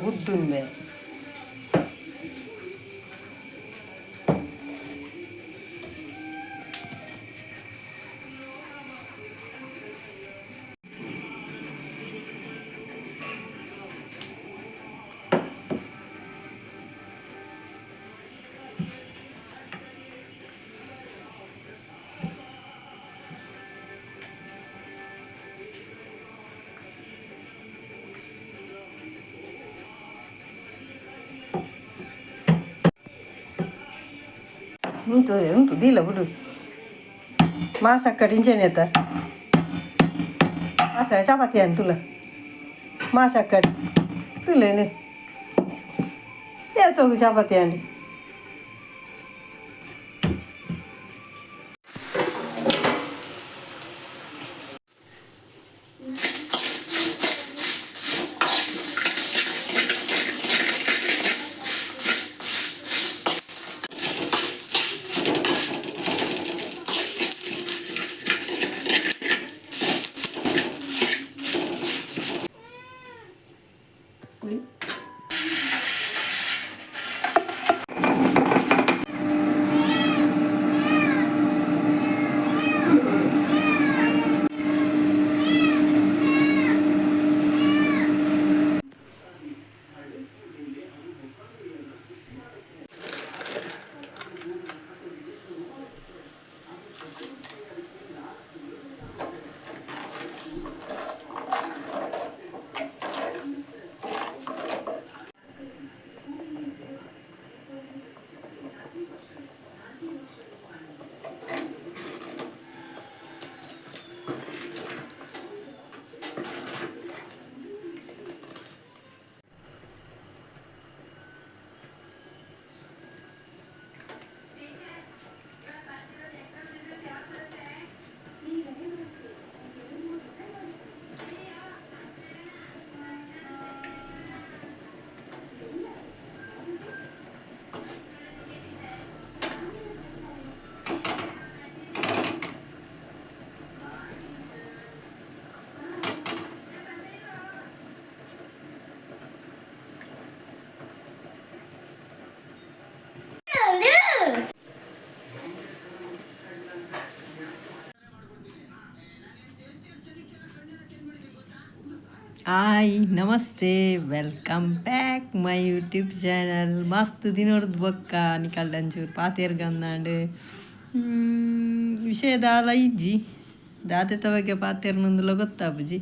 ಗುದ್ದುಂಬೆ. ಉಂತು ಉಂತು ದೀಲ ಬಿಡು. ಮಾಸಕ್ಕಡ್ ಇಂಚೆನೇತ ಮಾಸ ಚಪಾತಿ ಅಂತುಲ ಮಾಸಕ್ಕಡ್ ತುಲೇನೆ ಏಸೋಗು ಚಪಾತಿ ಅಂడి. ಪುಳಿ. Hi, namaste, welcome back my YouTube channel. ಮಸ್ತ್ ದಿನೊರ್ದು ಬೊಕ್ಕ ನಿಕಲ್ಡಂಚೂರು ಪಾತೆರ್ಗಂದಾಂಡ್. ವಿಷಯ ದಾಲ ಇಜ್ಜಿ, ದಾದೆತ ಬಗ್ಗೆ ಪಾತೆರ್ನಂದುಲ ಗೊತ್ತಾಪುಜಿ.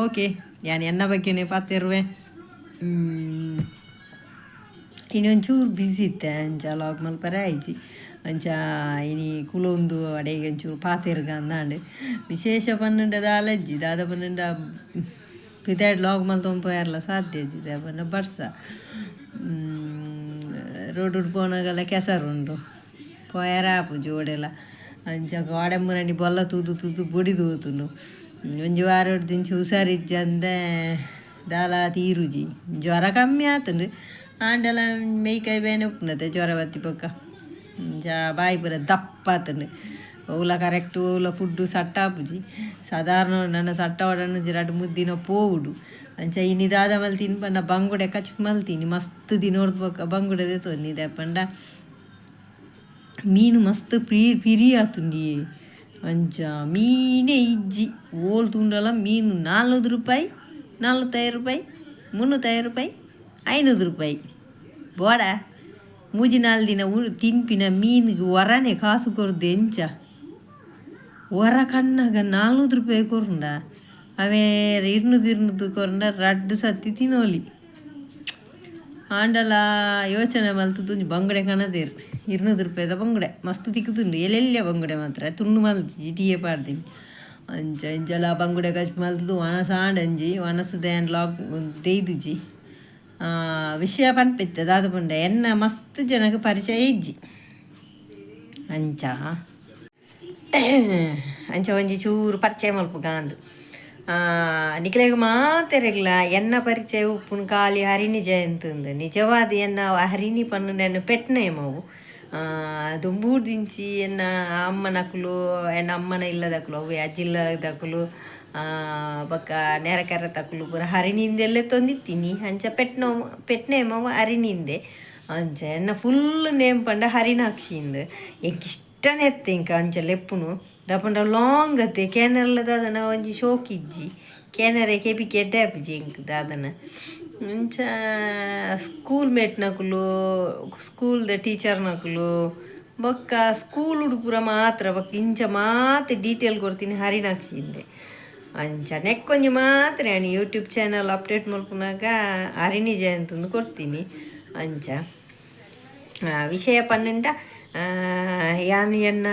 ಓಕೆ, ಯಾನ್ ಎನ್ನ ಬಗ್ಗೆನೇ ಪಾತೆರುವೆ. ಇನಿ ಒಂಚೂರು ಬ್ಯುಸಿ ಇತ್ತೆ, ಅಂಚ ಲಾಗ್ ಮಲ್ಪರೆ ಆಯ್ಜಿ. ಅಂಚ ಇನಿ ಕುಲೊಂದು ಅಡೆಗೆ ಒಂಚೂರು ಪಾತೆರ್ಗಂದಾಂಡ್. ವಿಶೇಷ ಪನ್ನುಂಡ ದಾಲ ಇಜ್ಜಿ. ದಾದ ಪನ್ನುಂಡ ಪಿದಾಯ್ಡ್ ಲಾಗ್ ಮಲ್ತೊಂದು ಪೋಯೆರ್ಲ ಸಾಧ್ಯ ಇಜ್ಜಿ, ದಾಯೆ ಪಂಡ ಬರ್ಸ, ರೋಡುಡು ಪೋನಗಲ ಕೆಸರುಂಡು, ಪೋಯೆರೆ ಆಪುಜಿ ಓಡೆಲ. ಅಂಚ ಗೋಡೆ ಬೊಲ್ಲ ತೂದು ತೂದು ಬೊಡಿದು ಪೋತುಂಡು. ಒಂಜಿ ವಾರೊಡ್ದಿಂಚಿ ಹುಷಾರಿಜ್ಜಂದೆ ದಾಲ ತೀರುಜಿ. ಜ್ವರ ಕಮ್ಮಿ ಆತುಂಡು, ಆಂಡಲ ಮೈಕೈ ಬೇನೆ ಉಪ್ಪುನತೆ ಜ್ವರ ಬತ್ತಿ ಬೊಕ್ಕ. ಅಂಚ ಬಾಯಿ ಪೂರ ದಪ್ಪ ಆತುಂಡು. ಒವ್ಲ ಕರೆಕ್ಟ್ ಒವ್ಲ ಫುಡ್ಡು ಸಟ್ಟ ಆಪುಜಿ. ಸಾಧಾರಣ ನನ್ನ ಸಟ್ಟ ಒಡನ್ ರಡ್ಡ್ ಮೂಜಿ ದಿನ ಪೋವುಡು. ಅಂಚ ಇನಿ ದಾದ ಮಲ್ತೀನಿ ಪಂಡ ಬಂಗುಡೆ ಕಚ್ಪು ಮಲ್ತೀನಿ. ಮಸ್ತ್ ದಿನೊರ್ದು ಬೊಕ್ಕ ಬಂಗುಡೆ ದೆತೊಂದಿ. ದಾಯೆ ಪಂಡ ಮೀನು ಮಸ್ತ್ ಪಿರಿ ಆತುಂಡಿಯೇ. ಅಂಚ ಮೀನೇ ಇಜ್ಜಿ, ಓಲ್ ತೂಂಡಲ ಮೀನು 400 ರೂಪಾಯಿ, 45 ರೂಪಾಯಿ, 350 ರೂಪಾಯಿ, 500 ರೂಪಾಯಿ. ಬೋಡ ಮೂಜಿ ನಾಲ್ ದಿನ ತಿನ್ಪಿನ ಮೀನಿಗೆ ಒರನೆ ಕಾಸು ಕೊರ್ದು ಎಂಚ? ಒರ ಕಣ್ಣಾಗ 400 ರೂಪಾಯಿ ಕೊರ್ಂಡ ಅವೇ 200 200 ಕೊರ್ಂಡ ರಡ್ಡ್ ಸತಿ ತಿನೋಲಿ. ಆಂಡಲ ಯೋಚನೆ ಮಲ್ತುದು ಒಂಜಿ ಬಂಗುಡೆ ಕನದೆರ್. 200 ರೂಪಾಯಿದ ಬಂಗುಡೆ ಮಸ್ತ್ ತಿಕ್ಕುದುಂಡು. ಎಲ್ಲೆಲ್ಯ ಬಂಗುಡೆ ಮಾತ್ರ ತುಂಡು ಮಲ್ತಿಜಿ, ಟೀಯೆ ಪಾಡ್ದಿನಿ. ಅಂಚ ಇಂಚಲ ಬಂಗುಡೆ ಕಚ್ ಮಲ್ತುದು ವನಸ್ ಆಂಡ್. ಅಂಜಿ ವನಸ್ದ ಯಾನ್ ಲಾಗ್ ದೆಯ್ದುಜಿ. ವಿಷಯ ಪನ್ಪಿತ್ತೆ ದಾದ ಪಂಡ ಎನ್ನ ಮಸ್ತ್ ಜನಕ್ಕೆ ಪರಿಚಯ ಇಜ್ಜಿ. ಅಂಚ ಅಂಚ ಒಂಜಿ ಚೂರು ಪರಿಚಯ ಮಲ್ಪುಗಾಂದ್. ನಿಕ್ಲೆಗ್ ಮಾತೆರೆಗ್ಲ ಎನ್ನ ಪರಿಚಯ ಉಪ್ಪುನು ಖಾಲಿ ಹರಿಣಿ ಜಯಂತಂದು. ನಿಜವಾದ ಎನ್ನ ಹರಿಣಿ ಪನ್ನುನ ಎನ್ನ ಪೆಟ್ ನೇಮ್ ಅವು. ದುಂಬೂರ್ದಿಂಚಿ ಎನ್ನ ಅಮ್ಮನಕುಲು, ಎನ್ನ ಅಮ್ಮನ ಇಲ್ಲದಕುಲು, ಅವು ಅಜ್ಜಿಲ್ಲದಕುಲು ಬೊಕ್ಕ ನೆರಕರ ತಕುಲು ಪೂರ ಹರಿಣಿಂದೆಲ್ಲ ತೊಂದಿತ್ತೀನಿ. ಅಂಚ ಪೆಟ್ನೋ ಪೆಟ್ನೇಮ ಹರಿಣಿಂದೆ. ಅಂಚ ಎನ್ನ ಫುಲ್ ನೇಮ್ ಪಂಡ ಹರಿಣಾಕ್ಷಿಂದ್. ಎಂಕ್ ಇಷ್ಟನೇ ಇತ್ತೆ ಇಂಕ ಅಂಚ ಲೆಪ್ಪುನು ದಾಪಂಡ ಲಾಂಗ್ ಅತ್ತೆ ಕೇನರ್ಲ ದಾದನ ಒಂಜಿ ಶೋಕ್ ಇಜ್ಜಿ ಕೇನರೆ ಕೆಬಿ ಕೆಡ್ಡೆ ಆಪುಜಿ ಎಂಕ್ ದಾದನ. ಅಂಚ ಸ್ಕೂಲ್ ಮೇಟ್ನಕುಲು, ಸ್ಕೂಲ್ದ ಟೀಚರ್ನಕುಲು ಬೊಕ್ಕ ಸ್ಕೂಲ್ ಪೂರ ಮಾತ್ರ ಬೊಕ್ಕ ಇಂಚ ಮಾತ ಡೀಟೇಲ್ ಕೊರ್ತೀನಿ ಹರಿಣಾಕ್ಷಿಂದೆ. ಅಂಚ ನೆಕ್ಕೊಂಜಿ ಮಾತ್ರ ಯಾನ್ ಯೂಟ್ಯೂಬ್ ಚಾನಲ್ ಅಪ್ಡೇಟ್ ಮಲ್ಪುನಗ ಹರಿಣಿ ಜಯಂತಂದು ಕೊರ್ತೀನಿ. ಅಂಚ ವಿಷಯ ಪನ್ನಂಡ ಯಾನ್ ಎನ್ನ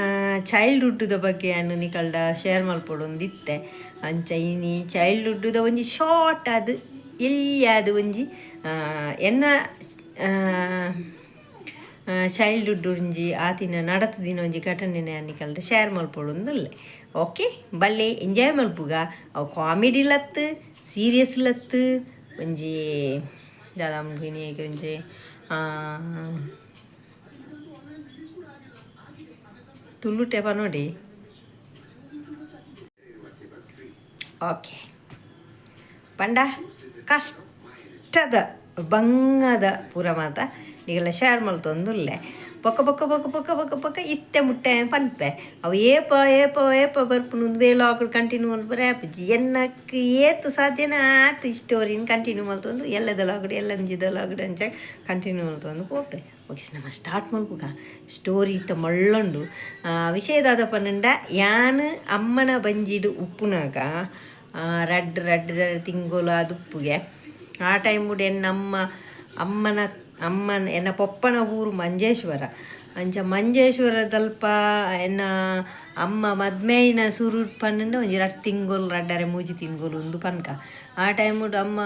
ಚೈಲ್ಡ್ಹುಡ್ದ ಬಗ್ಗೆ ಯಾನ್ ನಿಕಲ್ಡ ಶೇರ್ ಮಲ್ಪೊಡೊಂದಿತ್ತೆ. ಅಂಚ ಇನಿ ಚೈಲ್ಡ್ಹುಡ್ದ ಒಂಜಿ ಶಾರ್ಟ್ ಆದ್ ಎಲ್ಯಾದ್ ಒಂಜಿ ಎನ್ನ ಚೈಲ್ಡ್ಹುಡ್ ಒಂಜಿ ಆತಿನ ನಡತುದಿನ ಒಂಜಿ ಘಟನೆ ಯಾನ್ ನಿಕಲ್ಡ ಶೇರ್ ಮಲ್ಪೊಡೊಂದುಲ್ಲೆ. ಓಕೆ, ಬಲ್ಲೆ ಎಂಜಾಯ್ ಮಲ್ಪುಗ. ಅವು ಕಾಮಿಡಿ ಲತ್ತು ಸೀರಿಯಸ್ ಲತ್ತು ಒಂಜಿ ದಾದ ಒಂಜಿ ತುಳುಟೆ ಪನೊಡಿ. ಓಕೆ, ಪಂಡ ಕಷ್ಟದ ಬಂಗದ ಪೂರ ಮಾತ ನಿಗಲ ಶೇರ್ ಮಲ್ತೊಂದುಲ್ಲೆ. ಬೊಕ್ಕ ಬೊಕ್ಕ ಬೊಕ್ಕ ಬೊಕ್ಕ ಬೊಕ್ಕ ಬೊಕ್ಕ ಇತ್ತೆ ಮುಟ್ಟೆ ಪನ್ಪೆ. ಅವು ಏಪ ಏಪ ಏಪ ಬರ್ಪುನು ಉಂದುವೇ ಲಾಗ್ ಕಂಟಿನ್ಯೂ ಮಲ್ಪರೆ ಆಪುಜಿ. ಎನ್ನಕ್ ಏತ್ ಸಾಧ್ಯನ ಆತ್ ಸ್ಟೋರಿನ್ ಕಂಟಿನ್ಯೂ ಮಲ್ತೊಂದು ಎಲ್ಲದ ಲಾಗ್ಡ್ ಎಲ್ಲಂಜಿದ ಲಾಗ್ಡ್ ಅಂಚ ಕಂಟಿನ್ಯೂ ಮಲ್ತೊಂದು ಪೋಪೆ. ಓಕೆ, ನಮ ಸ್ಟಾರ್ಟ್ ಮಲ್ಪುಗ. ಸ್ಟೋರಿ ಇತ್ತ ಮಳ್ಳೊಂಡು. ವಿಷಯ ದಾದ ಪನ್ನಂಡ ಯಾನ್ ಅಮ್ಮನ ಬಂಜಿಡ್ ಉಪ್ಪುನಾಗ ರಡ್ಡ್ ರಡ್ಡ್ ತಿಂಗೊಲು ಆದ್ ಉಪ್ಪುಗೆ. ಆ ಟೈಮುಡು ಎನ್ನ ಅಮ್ಮನ ಅಮ್ಮನ ಎನ್ನ ಪೊಪ್ಪನ ಊರು ಮಂಜೇಶ್ವರ. ಅಂಚ ಮಂಜೇಶ್ವರದಲ್ಪ ಎನ್ನ ಅಮ್ಮ ಮದ್ಮೆಯಿನ ಸುರು ಪನ್ನಂಡ ಒಂಜಿ ರಡ್ಡ್ ತಿಂಗೊಲು ರಡ್ಡರೆ ಮೂಜಿ ತಿಂಗೊಲು ಉಂದು ಪನ್ಕ. ಆ ಟೈಮುಡು ಅಮ್ಮ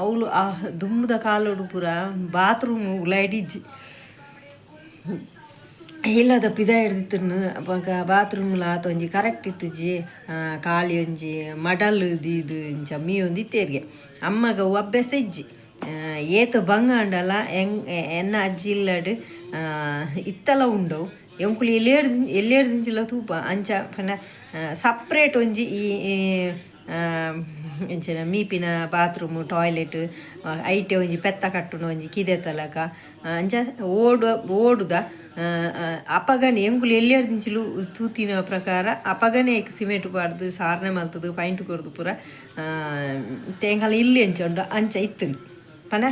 ಅವ್ಲು ಆ ದುಂಬುದ ಕಾಲೊಡು ಪೂರ ಬಾತ್ರೂಮ್ ಉಲಾಯ್ಡಿಜ್ಜಿ. ಇಲ್ಲದ ಪಿದಾಯಿಡ್ದಿತ್ತುನು ಅಪಗ ಬಾತ್ರೂಮ್ಲ ಆತ ಒಂಜಿ ಕರೆಕ್ಟ್ ಇತ್ತುಜಿ. ಖಾಲಿ ಒಂಜಿ ಮಡಲ್ ದೀದ್ ಇಂಚ ಮೀಯೊಂದಿತ್ತೆರ್ಗೆ. ಅಮ್ಮಗ ಅವು ಅಭ್ಯಾಸ ಇಜ್ಜಿ. ಏತ್ ಬಂಗ ಆಂಡಲ ಎನ್ನ ಅಜ್ಜಿ ಇಲ್ಲಡ್ ಇತ್ತಲ ಉಂಡವು ಎಂಕುಲು ಎಲ್ಯೆಡ್ದ್ ಎಲ್ಯೆಡ್ದಿಂಚಿಲ ತೂಪ. ಅಂಚ ಪಂಡ ಸಪ್ರೇಟ್ ಒಂಜಿ ಈ ಎಂಚಿನ ಮೀಪಿನ ಬಾತ್ರೂಮ್ ಟಾಯ್ಲೆಟ್ ಐಟೆ ಒಂಜಿ ಪೆತ್ತ ಕಟ್ಟುನ ಒಂಜಿ ಕಿದೆತ ಲೆಕ ಅಂಚ ಓಡು ಓಡುದ. ಅಪಗನೆ ಎಂಕುಲು ಎಲ್ಯೆಡ್ದಿಂಚಿಲು ತೂತಿನ ಪ್ರಕಾರ ಅಪಗನೆ ಸಿಮೆಂಟ್ ಪಾಡ್ದು ಸಾರ್ನೆ ಮಲ್ತುದು ಪೈಂಟ್ ಕೊರ್ದು ಪೂರ ಎಂಕಲ್ನ ಇಲ್ಲ್ ಎಂಚ ಉಂಡು ಅಂಚ ಇತ್ತುಂಡು ಪಂಡ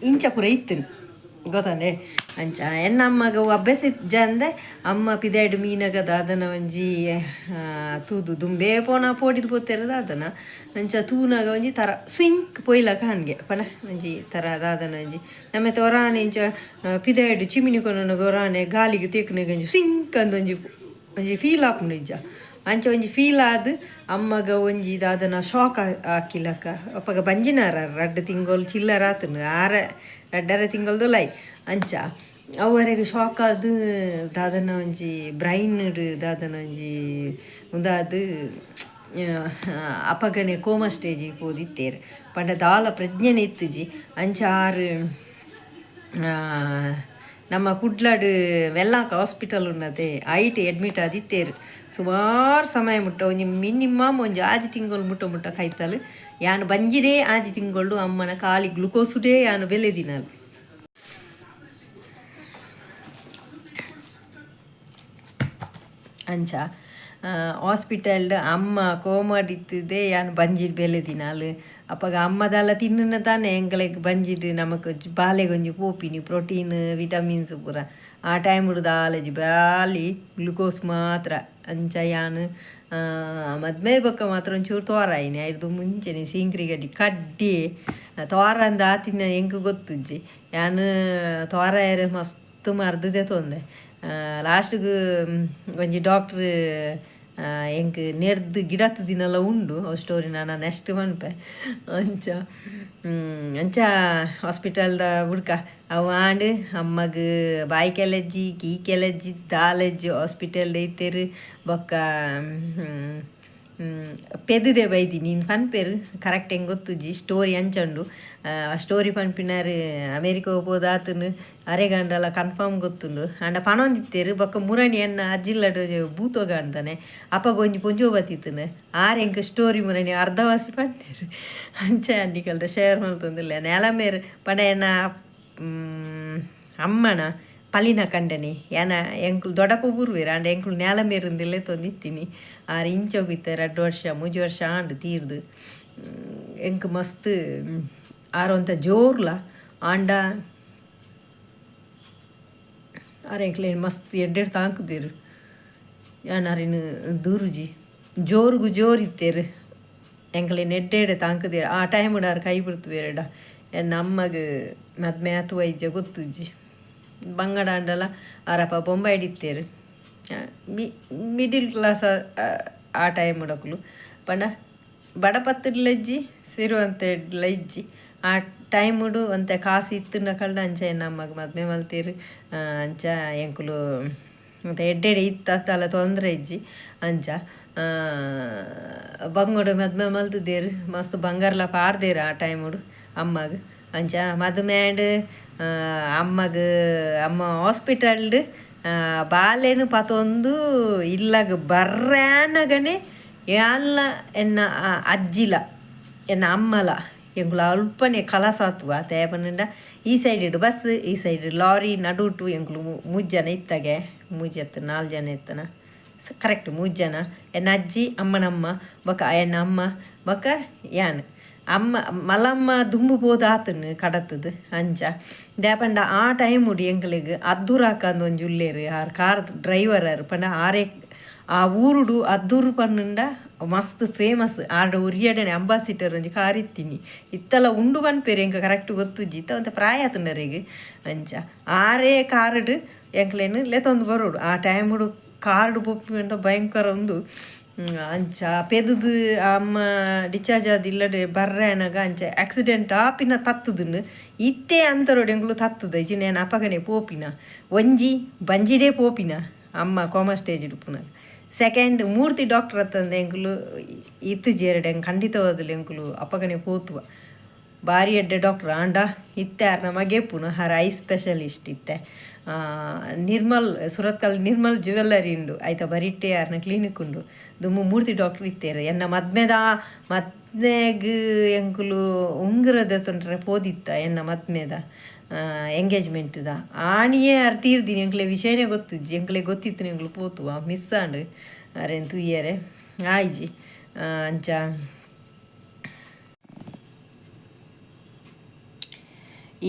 ಇಂಚ ಪೂರ ಇತ್ತುಂಡು ಗೊತ್ತಂಡೆ. ಅಂಚ ಎನ್ನ ಅಮ್ಮಗ ಅವು ಅಭ್ಯಾಸ ಇಜ್ಜಂದೆ ಅಮ್ಮ ಪಿದಾಯ್ಡ್ ಮೀನಗ ದಾದನ ಒಂಜಿ ತೂದು ದುಂಬೇ ಪೋನ ಪೋಡಿದ್ ಪೋತೆರ್ ದಾದನ. ಅಂಚ ತೂನಗ ಒಂಜಿ ತರ ಸ್ವಿಂಕ್ ಪೋಯ್ಲಕ ಹಂಗೆ ಪಂಡ ಒಂಜಿ ತರ ದಾದನ ಒಂಜಿ ನಮ್ಮೆತ ಒರಾನೆ ಇಂಚ ಪಿದಾಯ್ಡ್ ಚಿಮಿನಿ ಕೊನೊನಗ ಒರಾನೆ ಗಾಲಿಗ್ ತೇಕ್ನಗ ಒಂಜಿ ಸ್ವಿಂಕ್ ಅಂದ್ ಒಂಜಿ ಒಂಜಿ ಫೀಲ್ ಆಪುಂಡು ಇಜ್ಜ. ಅಂಚ ಒಂಜಿ ಫೀಲ್ ಆದ್ ಅಮ್ಮಗ ಒಂಜಿ ದಾದನ ಶಾಕ್ ಆಕಿಲಕ. ಅಪಗ ಬಂಜಿನಾರ ರಡ್ಡ್ ತಿಂಗೊಲು ಚಿಲ್ಲರ ಆತುಂಡು ಆರೆ ರಡ್ಡರೆ ತಿಂಗೊಲ್ದುಲಾಯಿ. ಅಂಚ ಅವು ಶಾಕ್ ಆದ್ ದಾದನ ಒಂಜಿ ಬ್ರೈನ್ ದಾದನ ಒಂಜಿ ಉಂದಾದ್ ಅಪಗನೆ ಕೋಮಾ ಸ್ಟೇಜಿಗ್ ಪೋದಿತ್ತೆರ್. ಪಂಡ ದಾಲ ಪ್ರಜ್ಞೆನೆ ಇತ್ತುಜಿ. ಅಂಚ ಆರ್ ನಮ್ಮ ಕುಡ್ಲಡ್ ವೆಲ್ಲಾಕ ಹಾಸ್ಪಿಟಲ್ ಉನ್ನತೆ ಐಟ್ ಅಡ್ಮಿಟ್ ಆದಿತ್ತೆರ್ ಸುಮಾರು ಸಮಯ ಮುಟ್ಟ. ಒಂಜಿ ಮಿನಿಮಮ್ ಒಂಜಿ ಆಜಿ ತಿಂಗೊಲು ಮುಟ್ಟ ಮುಟ್ಟ ಕೈತಲ್ ಯಾನ್ ಬಂಜಿಡೇ ಆಜಿ ತಿಂಗೊಳು ಅಮ್ಮನ ಖಾಲಿ ಗ್ಲುಕೋಸುಡೇ ಯಾನ್ ಬೆಲೆದಿನಾಲ್. ಅಂಚ ಹಾಸ್ಪಿಟಲ್ಡ್ ಅಮ್ಮ ಕೋಮಾಡ್ ಇತ್ತಿದೆ ಯಾನ್ ಬಂಜಿಡ್ ಬೆಲೆದಿನಾಲ್. ಅಪಗ ಅಮ್ಮದಾಲ ತಿನ್ನುನ ತಾನೆ ಎಂಕಲೆಗ್ ಬಂಜಿಡ್ ನಮಕ್ ಬಾಲೆಗ್ ಒಂಜಿ ಪೋಪಿನಿ ಪ್ರೋಟೀನ್ ವಿಟಮಿನ್ಸ್ ಪೂರ. ಆ ಟೈಮುಡು ದಾಲಜಿ ಬಾಲಿ ಗ್ಲುಕೋಸ್ ಮಾತ್ರ. ಅಂಚ ಯಾನ್ ಮದ್ಮೆ ಬೊಕ್ಕ ಮಾತ್ರ ಒಂಚೂರು ತೋರಾಯಿನಿ. ಐಡ್ದ್ ಮುಂಚೆನೆ ಸೀಂಕ್ರಿ ಗಡ್ಡಿ ಕಡ್ಡಿ ತೋರಂದ ಆತಿನ ಎಂಕ್ ಗೊತ್ತುಜ್ಜಿ. ಯಾನ್ ತೋರಾಯೆರೆ ಮಸ್ತ್ ಮರ್ದ್ ದೆತೊಂದೆ. ಲಾಸ್ಟ್ಗ್ ಒಂಜಿ ಡಾಕ್ಟ್ರ್ ಎಂಕ್ ನೆರ್ದ್ ಗಿಡತ್ ದಿನಲ ಉಂಡು. ಅವು ಸ್ಟೋರಿ ನಾನು ನೆಕ್ಸ್ಟ್ ಪನ್ಪೆ. ಅಂಚ ಅಂಚ ಹಾಸ್ಪಿಟಲ್ದ ಬುಡ್ಕ ಅವು ಆಂಡ್. ಅಮ್ಮಗ್ ಬಾಯಿ ಕೆಲೆಜ್ಜಿ ಕೀ ಕೆಲೆಜ್ಜಿ ದಾಲೆಜ್ಜಿ ಹಾಸ್ಪಿಟಲ್ಡ್ ಇತ್ತೆರ್. ಬೊಕ್ಕ ಪೆದ್ದುದೆ ಬೈದಿ ನೀನು ಪನ್ಪೇರು ಕರೆಕ್ಟ್ ಹೆಂಗೆ ಗೊತ್ತುಜ್ಜಿ ಸ್ಟೋರಿ ಅಂಚಂಡು ಸ್ಟೋರಿ ಪನ್ಪಿನಾರು ಅಮೇರಿಕ ಪೋದಾತನು ಅರೆಗಂಡಲ ಕನ್ಫರ್ಮ್ ಗೊತ್ತುಂಡು ಅಂಡ ಪನೊಂದಿತ್ತೇರು ಬೊಕ್ಕ ಮುರಣಿ ಎನ್ನ ಅಜ್ಜಿಲ್ಲಡು ಬೂತೋಗಾಂತಾನೆ ಅಪ್ಪಗ ಒಂಜಿ ಪೊಂಜೋ ಬತ್ತಿತ್ತನು ಆರ್ ಎಂಕ್ ಸ್ಟೋರಿ ಮುರಣಿ ಅರ್ಧವಾಸಿ ಪಂಡೇರು ಅಂಚ ಅಂಡಿಕಲ್ಡ ಶೇರ್ ಮಲ್ತೊಂದಿಲ್ಲ ನೆಲಮೇರು ಪಂಡ ಎನ್ನ ಅಮ್ಮನ ಪಲಿನ ಕಂಡನೆ ಯಾನ ಎಂಕುಲು ದೊಡ್ಡಪ್ಪ ಬೂರ್ವೇರು ಅಂಡ ಎಂಕುಲು ನೆಲ ಮೇರುಂದಿಲ್ಲೇ ತೊಂದಿತ್ತೀನಿ ಆರು ಇಂಚೋಗಿತ್ತೆ 2 ವರ್ಷ 3 ವರ್ಷ ಆಂಡು ತೀರ್ದು ಎಂಕ್ ಮಸ್ತ್ ಆರೋಂತ ಜೋರ್ಲ ಆಂಡ ಆರ್ ಎಂಕ್ಲೇನ್ ಮಸ್ತ್ ಎಡ್ಡೆಡ್ ತಾಂಕುದೇರು ಯಾನ್ ಅರಿನ ದೂರುಜಿ ಜೋರುಗು ಜೋರು ಇತ್ತೇರು ಎಂಕ್ಲೇನ್ ಎಡ್ಡೆಡೆ ತಾಂಕುದೇರು ಆ ಟೈಮ್ ಆರು ಕೈ ಬಿಡ್ತು ಬೇರೆಡ ಎನ್ನ ಅಮ್ಮಗ್ ಮದ್ಮೆ ಆತು ಐಜ ಗೊತ್ತುಜ್ಜಿ ಬಂಗಡ ಆಂಡಲ ಆರಪ್ಪ ಬೊಂಬೈ ಇತ್ತೇರು ಮಿಡಿಲ್ ಕ್ಲಾಸ್ ಆ ಟೈಮ್ ಉಡಕುಲು ಪಂಡ ಬಡಪತ್ತಿಡ್ಲಜ್ಜಿ ಸಿರುವಂತೆ ಇಜ್ಜಿ ಆ ಟೈಮುಡು ಒಂತೆ ಕಾಸು ಇತ್ತುಂಡ ಕಳ್ಳ ಅಂಚ ಎನ್ನ ಅಮ್ಮಗ್ ಮದ್ಮೆ ಮಲ್ತೇರು ಅಂಚ ಎಂಕುಲು ಒಂತೆ ಎಡ್ಡೆಡೆ ಇತ್ತು ಅತ್ತಲ್ಲ ತೊಂದರೆ ಇಜ್ಜಿ ಅಂಚ ಬಂಗೋಡು ಮದ್ಮೆ ಮಲ್ತುದೇರು ಮಸ್ತ್ ಬಂಗಾರಲ ಪಾರ್ದೇರು ಆ ಟೈಮುಡು ಅಮ್ಮಗ್ ಅಂಚ ಮದುಮೆ ಆಂಡ್ ಅಮ್ಮಗ್ ಅಮ್ಮ ಹಾಸ್ಪಿಟಲ್ಡ್ ಬಾಲೆನು ಪತೊಂದು ಇಲ್ಲಗ್ ಬರ್ರಾನಗನೆ ಯಾನ್ಲ ಎನ್ನ ಅಜ್ಜಿಲ ಎನ್ನ ಅಮ್ಮಲ ಎಂಕುಲು ಅಲ್ಪನೆ ಕಲಸಾತುವ ತೇಪನಂಡ ಈ ಸೈಡ್ ಬಸ್ ಈ ಸೈಡ್ ಲಾರಿ ನಡುಟು ಎಂಕುಲು 3 ಜನ ಇತ್ತಾಗೆ 3 ಎತ್ತ 4 ಜನ ಇತ್ತನ ಕರೆಕ್ಟ್ 3 ಜನ ಎನ್ನ ಅಜ್ಜಿ ಅಮ್ಮನಮ್ಮ ಬೊಕ ಎನ್ನ ಅಮ್ಮ ಬೊಕ ಯಾನ್ ಅಮ್ಮ ಮಲಮ್ಮ ದುಂಬು ಪೋದು ಆತನು ಕಡತದು ಅಂಚ ದಾಪಂಡ ಆ ಟೈಮ್ ಉಡಿ ಎಂಕಲೆಗ್ ಅದ್ದೂರಾಕಂದು ಒಂಜಿ ಉಲ್ಲೇರು ಆರ್ ಕಾರ್ ಡ್ರೈವರ್ ಆರ್ ಪಂಡ ಆರೇ ಆ ಊರುಡು ಅದ್ದೂರು ಪನ್ನುಂಡ ಮಸ್ತ್ ಫೇಮಸ್ ಆರ್ಡ ಉರಿಯಡನೆ ಅಂಬಾಸಿಟರ್ ಒಂಜಿ ಕಾರ್ ಇತ್ತೀನಿ ಇತ್ತಲ ಉಂಡು ಪನ್ಪೇರು ಎಂಕ ಕರೆಕ್ಟ್ ಗೊತ್ತುಜ್ಜಿ ಇತ್ತ ಒಂತೆ ಪ್ರಾಯ ಆತುಂಡರೆಗ್ ಅಂಚ ಆರೇ ಕಾರುಡು ಎಂಕ್ಲೆನ್ ಲೆತೊಂದು ಬರೋಡು ಆ ಟೈಮುಡು ಕಾರುಡು ಪೋಪಿಂಡ ಭಯಂಕರ ಉಂದು ಅಂಚ ಪೆದುದು ಅಮ್ಮ ಡಿಸ್ಚಾರ್ಜ್ ಆದ್ ಇಲ್ಲಡೆ ಬರ್ರೆ ಅನಗ ಅಂಚ ಆಕ್ಸಿಡೆಂಟ್ ಆಪಿನ ತತ್ತುದುಂಡು ಇತ್ತೆ ಅಂತರೋಡು ಎಂಕುಲು ತತ್ತುದ ಇಜ್ಜಿಂಡ ಯಾನ್ ಅಪಗನೆ ಪೋಪಿನ ಒಂಜಿ ಬಂಜಿಡೇ ಪೋಪಿನ ಅಮ್ಮ ಕೋಮಾ ಸ್ಟೇಜ್ ಇಪ್ಪುನಗ ಸೆಕೆಂಡ್ ಮೂರ್ತಿ ಡಾಕ್ಟರ್ ಅತ್ತಂದೆ ಎಂಕುಲು ಇತ್ತುಜೆರಡು ಎಂಕ್ ಖಂಡಿತವಾದಲು ಎಂಕುಲು ಅಪಗನೆ ಪೋತುವ ಬಾರಿ ಎಡ್ಡೆ ಡಾಕ್ಟರ್ ಆಂಡ ಇತ್ತೆ ಆರ್ನ ಮಗೆ ಪುನು ಆರ್ I specialist ಇತ್ತೆ ನಿರ್ಮಲ್ ಸುರತ್ಕಲ್ ನಿರ್ಮಲ್ ಜ್ಯುವೆಲ್ಲರಿ ಉಂಡು ಐತ ಬರಿಟ್ಟೆ ಆರ್ನ ಕ್ಲಿನಿಕ್ ಉಂಡು ದುಂಬು ಮೂರ್ತಿ ಡಾಕ್ಟರ್ ಇತ್ತೇರು ಎನ್ನ ಮದ್ಮೆದ ಮದ್ಮೆಗ್ ಎಂಕುಲು ಉಂಗುರದ ತೊಂದರೆ ಪೋದಿತ್ತ ಎನ್ನ ಮದ್ಮೆದ ಎಂಗೇಜ್ಮೆಂಟ್ದ ಆಣಿಯೇ ಆರ್ ತೀರ್ದಿನಿ ಎಂಕ್ಲೆ ವಿಷಯನೇ ಗೊತ್ತುಜ್ಜಿ ಎಂಕ್ಲೆ ಗೊತ್ತಿತ್ತು ಎಂಕ್ಲು ಪೋತುವ ಮಿಸ್ ಆಂಡ್ ಅರೆನ್ ತೂಯರೆ ಆಯ್ಜಿ ಅಂಚ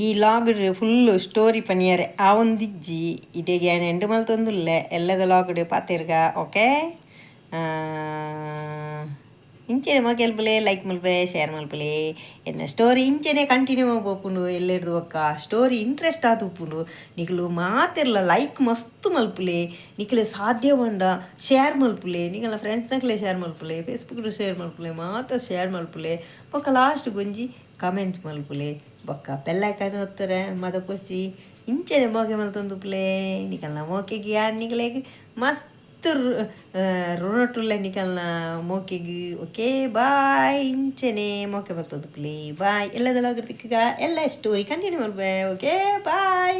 ಈ ಲಾಗ್ ಫುಲ್ಲು ಸ್ಟೋರಿ ಪನಿಯರೆ ಆವೊಂದಿಜ್ಜಿ ಇಡೆಗ್ ಯಾನ್ ಎಂಡ್ ಮಲ್ತೊಂದುಲ್ಲೆ ಎಲ್ಲದ ಲಾಗ್ಡ್ ಪಾತೆರ್ಗ ಓಕೆ ಇಂಚೆನೆ ಮೋಕೆಲ್ಪುಲೆ ಲೈಕ್ ಮಲ್ಪೆ ಶೇರ್ ಮಲ್ಪುಲೆ ಎನ್ನ ಸ್ಟೋರಿ ಇಂಚೆನೆ ಕಂಟಿನ್ಯೂ ಪೋಪುಂಡು ಎಲ್ಲೆರ್ದು ಬೊಕ್ಕ ಸ್ಟೋರಿ ಇಂಟ್ರೆಸ್ಟ್ ಆದ್ ಉಪ್ಪುಂಡು ನಿಕುಲು ಮಾತೆರ್ಲ ಲೈಕ್ ಮಸ್ತ್ ಮಲ್ಪುಲೆ ನಿಕಲೆ ಸಾಧ್ಯವಂಡ ಶೇರ್ ಮಲ್ಪುಲೆ ನಿಕಲ್ನ ಫ್ರೆಂಡ್ಸ್ನಕ್ಲೆ ಶೇರ್ ಮಲ್ಪುಲೆ ಫೇಸ್ಬುಕ್ ಶೇರ್ ಮಲ್ಪುಲೆ ಮಾತ ಶೇರ್ ಮಲ್ಪುಲೆ ಬೊಕ್ಕ ಲಾಸ್ಟ್ ಒಂಜಿ ಕಮೆಂಟ್ಸ್ ಮಲ್ಪುಲೆ ಬೊಕ್ಕ ಬೆಲ್ ಐಕಾನ್ ಒತ್ತರೆ ಮದಕೊಚ್ಚಿ ಇಂಚೆನೆ ಮೋಕೆ ಮಲ್ತೊಂದುಪ್ಪುಲೆ ನಿಕಲ್ನ ಮೋಕೆಗ್ ಯಾನ್ ನಿಕಲೆಗ್ ಮಸ್ತ್ ಋಣಟುಲ್ಲೆ ನಿಕಲ್ನ ಮೋಕೆಗ್ ಓಕೆ ಬಾಯ್ ಇಂಚೆನೆ ಮೋಕೆ ಮಲ್ತೊಂದುಪ್ಪುಲೆ ಬಾಯ್ ಎಲ್ಲದಲ ತಿಕ್ಕಗ ಎಲ್ಲ ಸ್ಟೋರಿ ಕಂಟಿನ್ಯೂ ಮಲ್ಪೆ ಓಕೆ ಬಾಯ್.